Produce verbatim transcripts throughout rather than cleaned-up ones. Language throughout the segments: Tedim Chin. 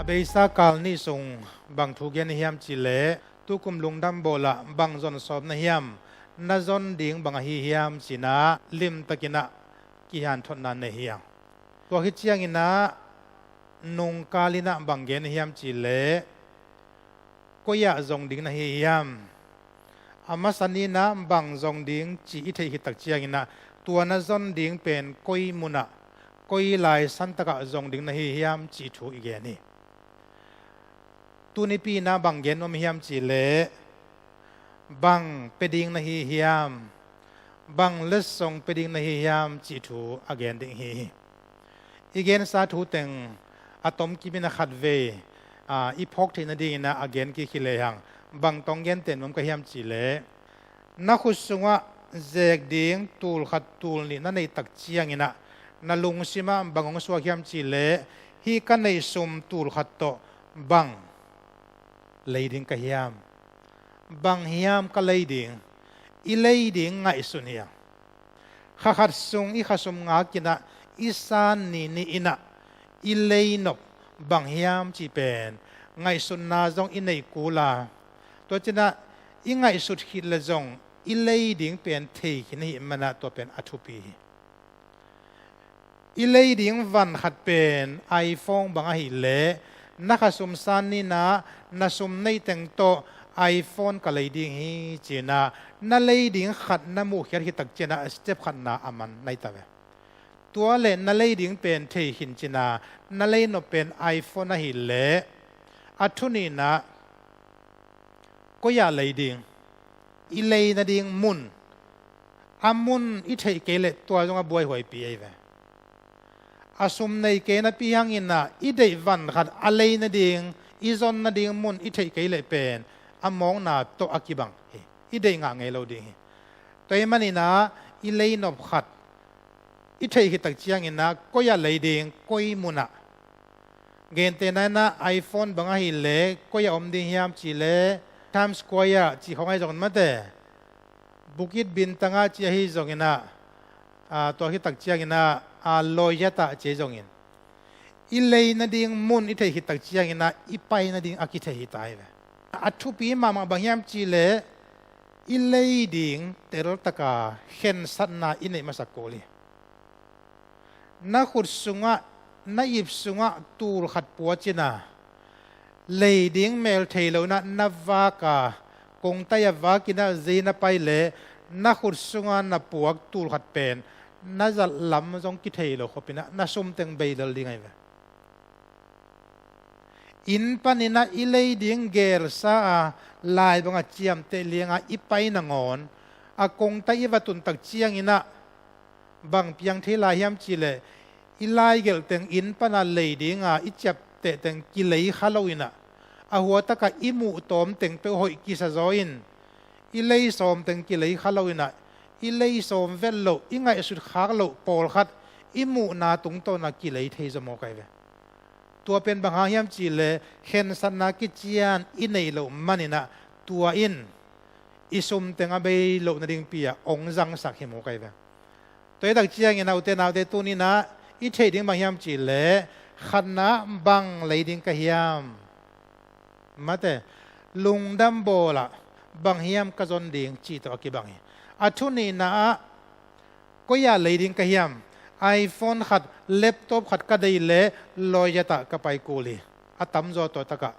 Beisa kal nih sung bang thu gen hiam cih leh, tukum lungdam bawlah bang zon sawm na hiam, na zon ding bang ahi hiam ci-in ah limtakin ah kihanthawnna nei hi hang. Tua khit ciangin ah nungkal in ah bang gen hiam cih leh, koi ah zong ding na hi hiam, a masa ni-in ah bang zong ding cih i theih khit tak ciangin ah, tua na zon ding pen koi mun ah, koi lai san tak ah zong ding na hi hiam cih thu i gen hi. Tuni-in ah bang gen nuam hiam cih leh, bang pia ding na hi hiam, bang letsong pia ding na hi hiam cih thu a gen ding hi hi. I gensa thu teng a tomkim in ah khatvei, aa, i phawk theih nadingin ah a gen kik hi lehang, bang tawh gen nuam ka hiam cih leh, na khut sungah zeek ding tul khat tul nih na neih tak ciangin ah, na lungsim ah bang hong suak hiam cih leh, hih ka neih sum tul khat tawh bang lei ding ka hiam, bang hiam ka lei ding, i lei ding ngaihsun hi hang. Kha khat sung i khasum ngak in ah, i san ni ni in ah i lei nop bang hiam cih pen ngaihsutna zong i neih kul a, tua ci-in ah i ngaihsut khit leh zong i lei ding pen thei khin ahih manin ah tua pen a thupi hi. I lei ding van khat pen iPhone bang ahih leh, na khasum san ni-in ah na sum neih teng tawh iPhone ka lei ding hi ci-in ah, na lei ding khat na muhkhiat khit tak ciangin ah step khatna a man na hi ta ve. Tua leh na lei ding pen thei khin ci-in ah, na lei nop pen iPhone ahih leh, a thu nihna, koi ah lei ding, i lei nading mun, a mun i theih kei leh tua zong a buaihuaipi ahi ve. A sum nei kei napi hangin ah i deih van khat a lei nading, i zon nading mun i theih kei leh pen a mawkna tawh a kibang hi. I deih ngah ngei lo ding hi. Tua ahih manin ah i lei nop khat i theih khit tak ciangin ah koi ah lei ding, koi mun ah. Gentehna in ah iPhone bang ahih leh koi ah om ding hiam cih leh, Times Square cih khawng ahi zongin mate, Bukit Bintang ah cih ahi zongin ah, aa, tua khit tak ciangin ah, aa, Lloyds ah cih ahi zongin, i lei nading mun i theih khit tak ciangin ah i pai nading a kithei hi ta hi ve. A thupi mahmah bang hiam cih leh, i lei ding teltak a khensatna i neih masa kul hi. Na khut sungah, na ip sungah tul khat puacin ah, lei ding mel thei lo in ah na vak a, kongtai ah vak in ah zei na pai leh, na khut sungah na puak tul khat pen na zat lam zong kithei lo khop in ah na sum teng bei lel ding ahi ve. Inn panin ah i lei ding gelsa a, lai bangah ciamteh liang a i pai nangawn, a kongtai i va tun tak ciangin ah bang piang thei lai hiam cih leh, i laigelh teng inn pan a lei ding a i ciapteh teng kilei kha lo in ah, a hua tak ah i muh tawm teng peuh hoih kisa zaw in, i lei sawm teng kilei kha lo in ah, i lei sawm vet loh, i ngaihsut khak loh pawlkhat i muhna tungtawn ah kilei thei zaw mawk ahi ve. Tua pen bang hang hiam cih leh, khensatna kician i neih loh manin ah, tua in i sum teng a bei loh nadingpi ah hong zangsak hi mawk ahi ve. Tua hi tak ciangin, a ute naute, tuni-in ah i theih ding bang hiam cih leh, khatna, bang lei ding ka hiam? Mate, lungdam bawlah bang hiam ka zon ding cih tawh a kibang hi. A thu nihna ah, koi ah lei ding ka hiam? iPhone khat, laptop khat ka deih leh Lloyds ah ka pai kul hi. A tamzaw tua tak ah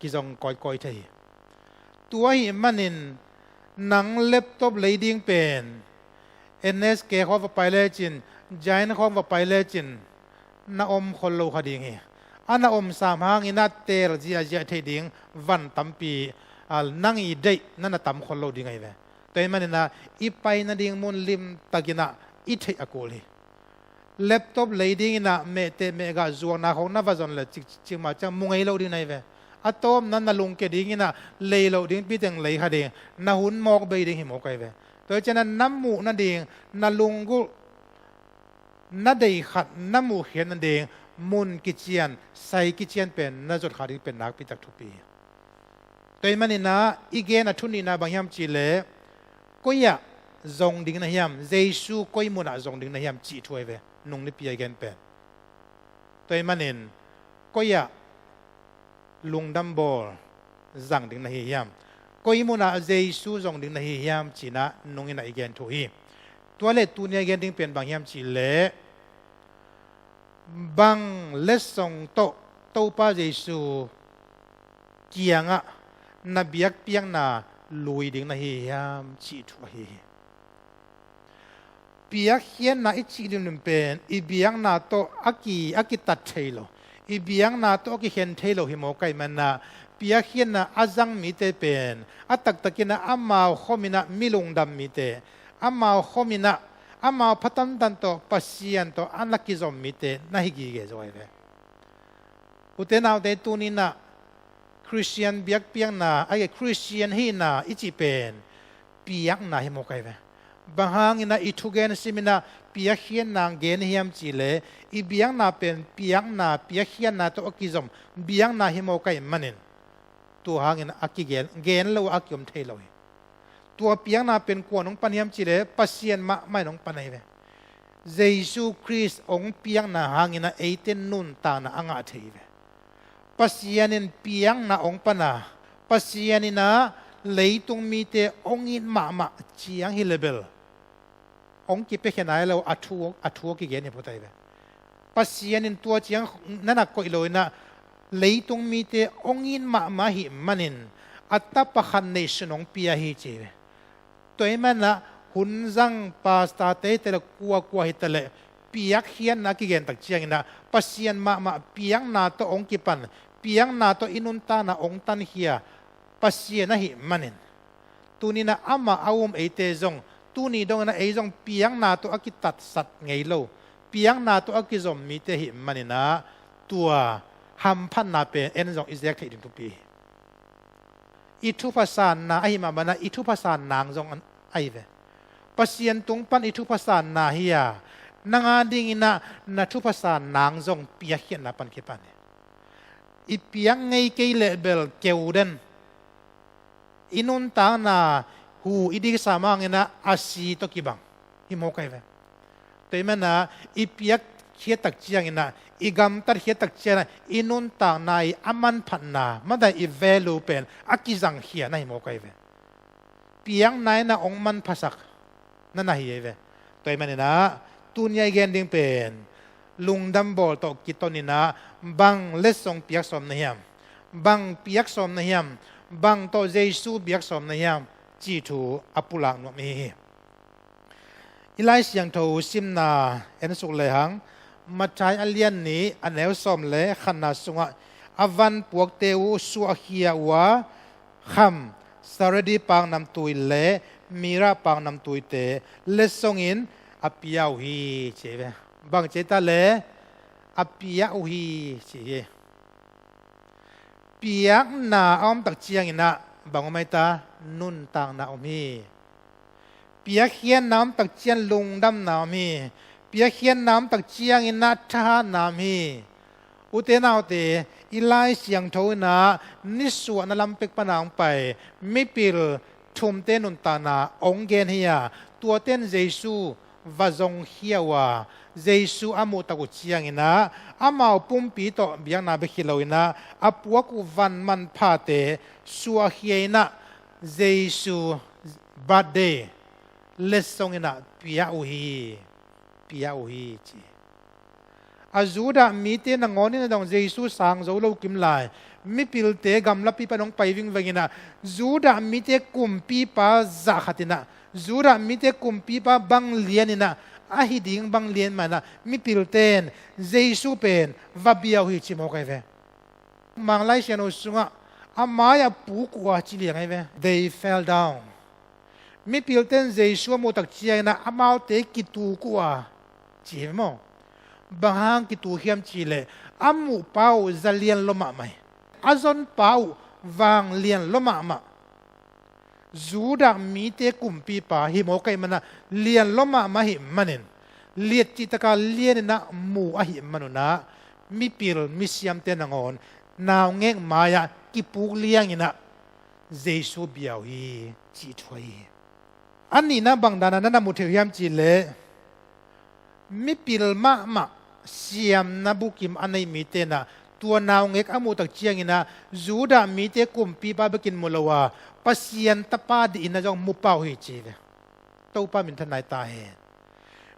kizong kawikawi thei hi. Tua ahih manin nang laptop lei ding pen N S K khawng va pai lecin, Giant khawng va pai lecin, na om khol lo kha ding hi. A na om sam hangin ah teel ziahziah theih ding van tampi, a, nang i deih na na tam khol lo ding ahi ve. Tua ahih manin ah i pai nading mun limtakin ah i theih a kul hi. Laptop lei dingin ah mehteh mehgah zuakna khawng na va zon leh cik, cikmah ciang mu ngei lo ding na hi ve. A tawpna na lungkia dingin ah lei loh dingpi teng lei kha ding, na hun mawk bei ding hi mawk ahi ve. Tua hi ciangin ah na muh nading, na lunggulh, na deih khat na muhkhiat nading mun kician, sai kician pen na zot kha ding pen nakpi tak thupi hi. Tua ahih manin ah i gen a thu nihna bang hiam cih leh, koi ah zong ding na hiam, Jesu koi mun ah zong ding na hiam cih thu ahi ve, nung nipi a i gen pen. Tua ahih manin Koi ah lungdam bawl zang ding na hi hiam? Koi munah Jesu zong ding na hi hiam? Cinah nungin ah i gen thu hi. Tua le tuni a i gen ding pen bang hiam cihleh, bang letsong tawh Topa Jesu kiangah na biakpiakna lui ding na hi hiam cih thu ahi hi. Piakkhiatna i cih limlim pen i biakna tawh a ki, a kitat thei lo, i biakna tawh a kikhen thei lo hi mawk ahih manah, piakkhiatna a zang mite pen a taktakinah amau khominah mi lungdam mite, amau khominah amau pha tantan tawh Pasian tawh a na kizom mite na hi gige zaw ahi ve. Ute naute, tuninah Khristian biakpiakna, a hi Khristian hihna i cih pen piakna hi mawk ahi ve. Bang hanginah i thugen siminah piakkhiatna gen hiam cihleh, i biakna pen piakna, piakkhiatna tawh a kizom biakna hi mawk ahih manin, tua hangin a kigen, gen lo a kiom thei lo hi. Tua piakna pen kua nong pan hiam cihleh, Pasian mahmah in nong pan ahi ve. Jesu Khrist hong piakna hanginah eite nuntakna a ngah thei hi ve. Pasian in piakna hong pan a, Pasian inah leitung mite hong it mahmah ciang hi le bel, hong kipiakhia nai lo a thu, a thu kigen hi phot ahi ve. Pasian in tua ciang na na koih lo inah leitung mite hong it mahmah ahih manin a tapa khat neihsun hong pia hi ci hi ve. Tua ahih manah hun zang pastor-te hi taleh, kuakua hi taleh, piakkhiatna a kigen tak cianginah Pasian mahmah piakna tawh hong kipan, piakna tawh i nuntakna hong tankhia Pasian ahih manin, tuninah amah a um eite zong, tuni donginah ei zong piakna tawh a kitatsat ngei lo, piakna tawh a kizom mite ahih maninah, tua hamphatna pen en zong i zek theih ding thupi hi. I thupha sanna ahi mah banah i thupha san nang zong ahi ve. Pasian tung pan i thupha sanna hi a, nang a dinginah na thupha san nang zong piakkhiatna pan kipan hi. I piak ngei kei leh bel keu den. I nuntakna hu i diksa mah hanginah a si tawh kibang hi mawk ahi ve. Tua ahih manah i piakkhiat tak cianginah, i gamtat khiat tak cianginah i nuntakna i a manphatna, madaih i value pen a kizangkhia na hi mawk ahi ve. Piakna inah hong manphasak na na hi ahi ve. Tua ahih maninah tuni a i gen ding pen lungdam bawl tawh kitoninah bang letsong piak sawm na hiam, bang piak sawm na hiam, bang tawh Jesu biak sawm na hiam cih thu a pulak nuam i hi hi. I Lai Siangtho simna en suk lehang, Matthai a lian nih a neu sawm le khatna sungah a van puakte uh suahkhia uh a, kham, saredi paknamtui le mira paknamtuite letsongin a pia uh hi ci hi ve. Bang ci ta le, a pia uh hi ci hi. Piakna a om tak cianginah bang om ahi ta? Nuntakna om hi. Piakkhiatna om tak ciang lungdamna om hi. Piakkhiatna om tak cianginah thahatna om hi. Ute naute, i Lai Siangtho inah nisuahna lampek pana hong pai mipil thumte nuntakna hong gen hi a, tuate in Jesu va zongkhia uh a, Jesu a muhtak uh cianginah amau pumpi tawh biakna bek hi loinah a puak uh van manphate suahkhia inah Jesu birthday letsonginah pia uh hi, pia uh hi ci. A Judah mite nangawn in a dong Jesu sang zo lo kim lai, mipilte gamlapi pan hong pai vingvenginah Judah mite kumpipa zah khatinah, Judah mite kumpipa bang lianinah a hi ding bang lian manah mipilte in Jesu pen va bia uh hi ci mawk ahi ve. Mang Lai Siangtho sungah a mai-ah puk uh a ci liang ahi ve. They fell down. Mipilte in Jesu a muhtak cianginah amaute kituk uh a ci hi ve maw? Bang hang kituk hiam cihleh a muhpa uh za lian lua mahmah hi. A zonpa uh vang lian lua mahmah. Judah mite kumpipa hi mawk ahi manah lian lua mahmah ahi manin, liat cihtaka lianinah mu ahi manunah mipil misiamte nangawn naungek mai-ah kipuk lianginah Jesu bia uh hi cih thu ahi hi. A nihna bang danah na na mu thei uh hiam cihleh, mipil mahmah siamna bukim a nei mite inah Tua naungek a muh tak ciangin ah Judah mite kumpipa bekin mu lo a, Pasian Tapa dih in ah zong mu pah uh hi ci ve. Topa minthanna hi ta hen.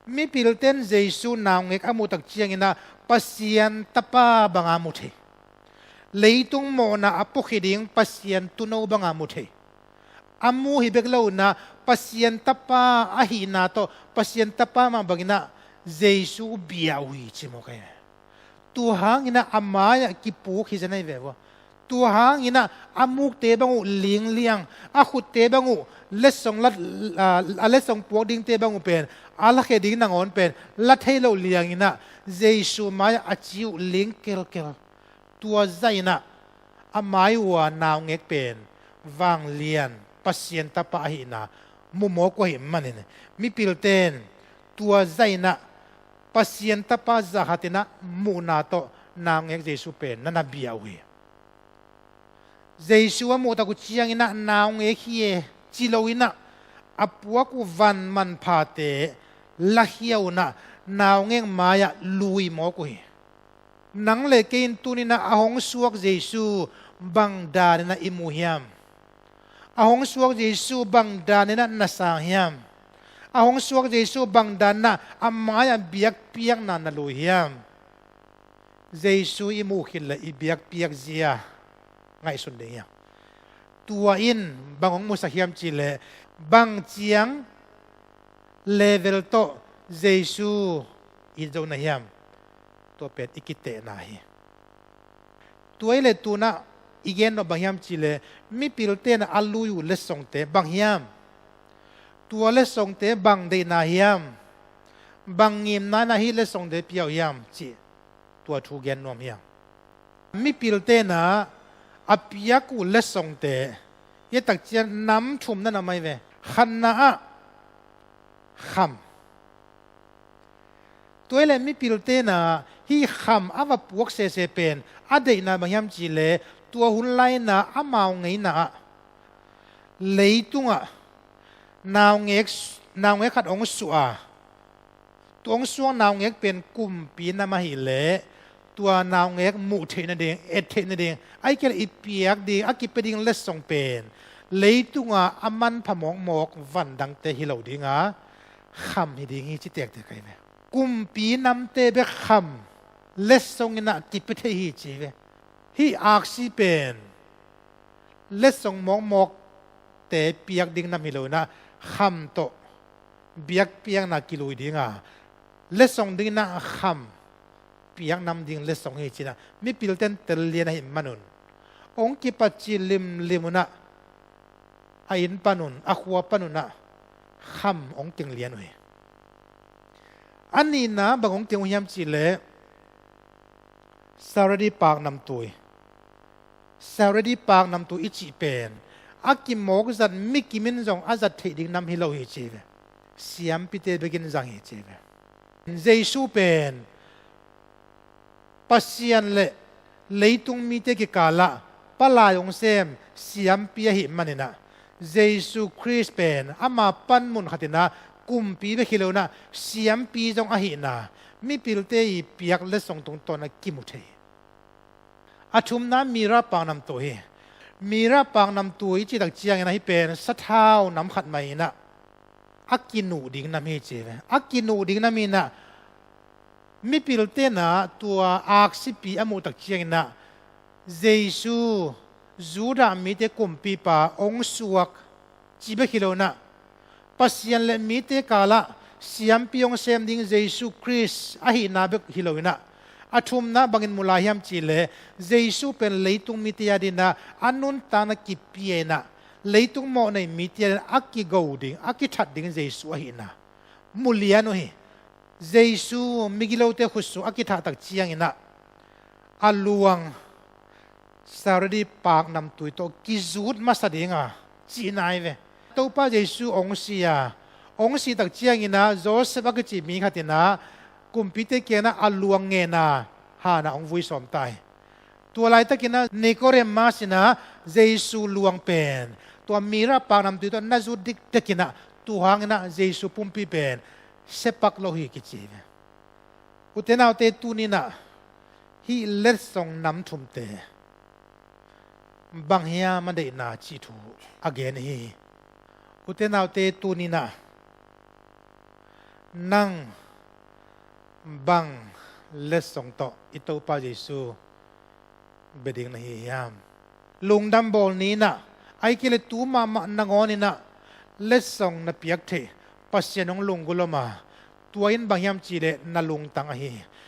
Mipilten Jesu naungek a muh tak ciangin ah Pasian Tapa banga mu thei. Leitung mawhna a puakhi ding Pasian tuuno banga mu thei. A mu hi bek lo in ah Pasian Tapa ahihna tawh Pasian Tapa mah bangin ah Jesu bia uh hi ci mawk hi. Tua hangin ah a mai-ah kipuk hi zen ahi ve ua. Tua hangin ah a mukte bang uh lingliang, a khutte bang uh letsong la, a, a letsong puak dingte bang uh pen, a lakhia ding nangawn pen la thei lo liangin ah Jesu mai-ah a ci uh ling kelkel. Tua zahin ah a mai uh a naungek pen vanglian Pasian Tapa ahihna mu mawk uh ahih manin, mipilten tua zahin ah Pasian Tapa zah khatin ah muhna tawh naungek Jesu pen na na bia uh hi. Jesu a muh tak uh ciangin ah naungek hi e ci loin ah a puak uh van manphate lakhia un ah naungek mai-ah lui mawk uh hi. Nang le kei in tuni-in ah a hong suak Jesu bang danin ah i mu hiam? A hong suak Jesu bang danin ah na sang hiam? A hong suak Jesu bang danin ah a mai-ah biakpiakna na lui hiam? Jesu i muh khit leh i biakpiak zia ngaihsun ding hiam? Tua in bang hong musak hiam cih leh bang ciang level tawh Jesu it zo na hiam? Tua pen i kitehna hi. Tua hi leh tu-in ah i gen nop bang hiam cih leh mipilten ah a lui uh letsongte bang hiam? Tua letsongte bang deihna hiam? Bang ngimna in ah hih letsongte pia uh hiam cih tua thu gen nuam hi hang. Mipilten ah a piak uh letsongte i et tak ciang nam thum na na om hi ve. Khatna ah kham. Tua hi leh mipilten ah hih kham a va puak sese pen a deihna bang hiam cih leh tua hun lai-in ah amau ngeina ah leitungah naungek, naungek khat hong suah a, tua hong suak naungek pen kumpi nam ahih leh tua naungek muh theih nading, et theih nading, ahih kei leh i piak ding, a kipia ding letsong pen leitungah a manpha mawkmawk van dangte hi lo ding a, kham hi ding hi ci tektek ahi ve. Kumpi namte bek kham letsong in ah kipia thei hi ci ve. Hih aksi pen letsong mawkmawkte piak ding nam hi lo in ah kham tawh biakpiakna kilui ding a, letsong ding in ah kham piak nam ding letsong hi ci-in ah mipilten tel lian ahih manun hong kipat cih limlim un ah a inn panun, a khua panun ah kham hong keng lian uh hi. A nihna bang hong keng uh hiam cih leh Sardi paknamtui. Sardi paknamtui i cih pen a kimawk zat mi kim in zong a zat theih ding nam hi lo hi ci ve. Siampite bekin zang hi ci ve. Jesu pen Pasian le leitung mite kikalah palai hong sem siampi ahih manin ah Jesu Khrist pen ama panmun khat in ah kumpi bek hi lo in ah siampi zong ahihna mipilte i piak letsong tungtawn ah kimu thei hi. A thumna Mira paknamtui hi. Mira paknamtui i cih tak ciangin ah hih pen sathau nam khat mah in ah a kinuh ding nam hi ci ve. A kinuh ding nam in ah mipilte in ah tua aksipi a muh tak ciangin ah Jesu Judah mite kumpipa hong suak cih bek hi lo in ah Pasian le mite kalah siampi hong sem ding Jesu Khrist ahihna bek hi lo in ah a thumna bangin mu lai hiam cih leh Jesu pen leitung mite adingin ah a nuntakna kipia in ah leitung mawhnei mite adingin a kigo ding, a kithat ding Jesu ahihna mu lian uh hi. Jesu migilote khut sung a kithah tak ciangin ah a luang Sardi paknamtui tawh kizut masa ding a cihna hi ve. Topa Jesu hong si a, hong sih tak ciangin ah Joseph a kici mi khat in ah kumpite kiangah a luang ngen a, han ah hong vui sawm ta hi. Tua laitakin ah Nicodemus in ah Jesu luang pen tua Mira paknamtui tawh na zut dikdekin ah tua hangin ah Jesu pumpi pen siapak lo hi kici hi ve. Ute naute, tuni-in ah hih letsong nam thumte bang hiam a deihna cih thu a gen hi. Ute naute, tuni-in ah nang bang letsong tawh i Topa Jesu bia ding na hi hiam? Lungdam bawl ni-in ah, ahih kei leh tu mahmah nangawn in ah letsong na piak theih Pasian hong lunggulh om a, tua in bang hiam cih leh na lungtang ahi hi.